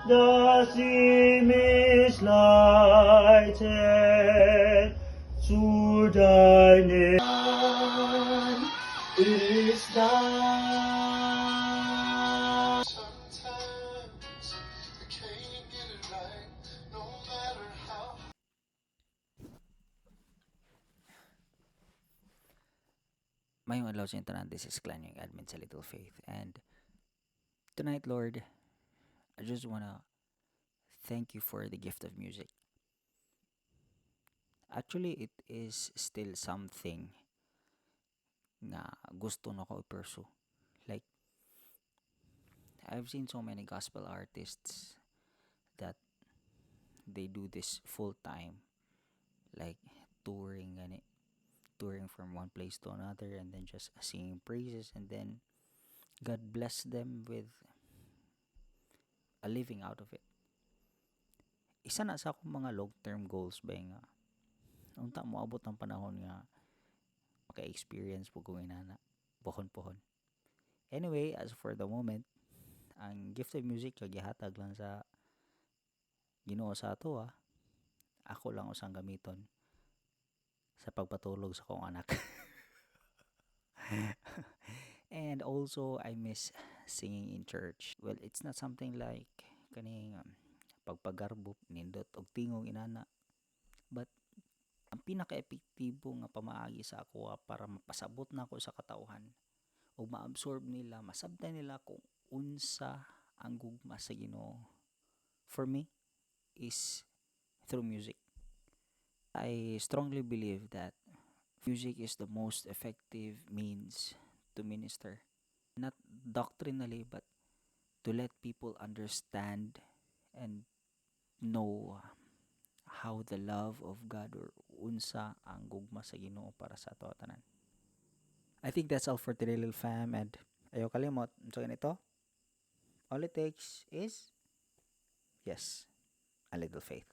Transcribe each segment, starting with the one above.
Dass sie mich leitet zu deinem. It is done. Sometimes I can't get it right, no matter how. Maayong adlaw sa tanan. This is Glenn, yung admin sa Little Faith. And tonight, Lord, I just want to thank you for the gift of music. Actually, it is still something nga gusto na ko i-pursue. I've seen so many gospel artists that they do this full time, like touring gani, touring from one place to another and then just singing praises, and then God bless them with a living out of it. Isa na sa akong mga long-term goals ba nga unta moabot ang panahon nga maka-experience po kong inana, pohon-pohon. Anyway, as for the moment, ang gift of music gihatag lang sa Ginoo sa ato, ah. Ako lang usang gamiton sa pagpatulog sa akong anak. And also, I miss singing in church. Well, it's not something like kaning pagpagarbo, nindot og tingog inana. But ang pinaka-epektibo nga pamaagi sa ako para mapasabot nako sa katawhan o ma-absorb nila, masabtan nila kung unsa ang gugma sa Ginoo, for me, is through music. I strongly believe that music is the most effective means to minister. Not doctrinally, but to let people understand and know how the love of God or unsa ang gugma sa Ginoo para sa ato tanan. I think that's all for today, little fam, and ayaw kalimot. So ganito, all it takes is, yes, a little faith.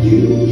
You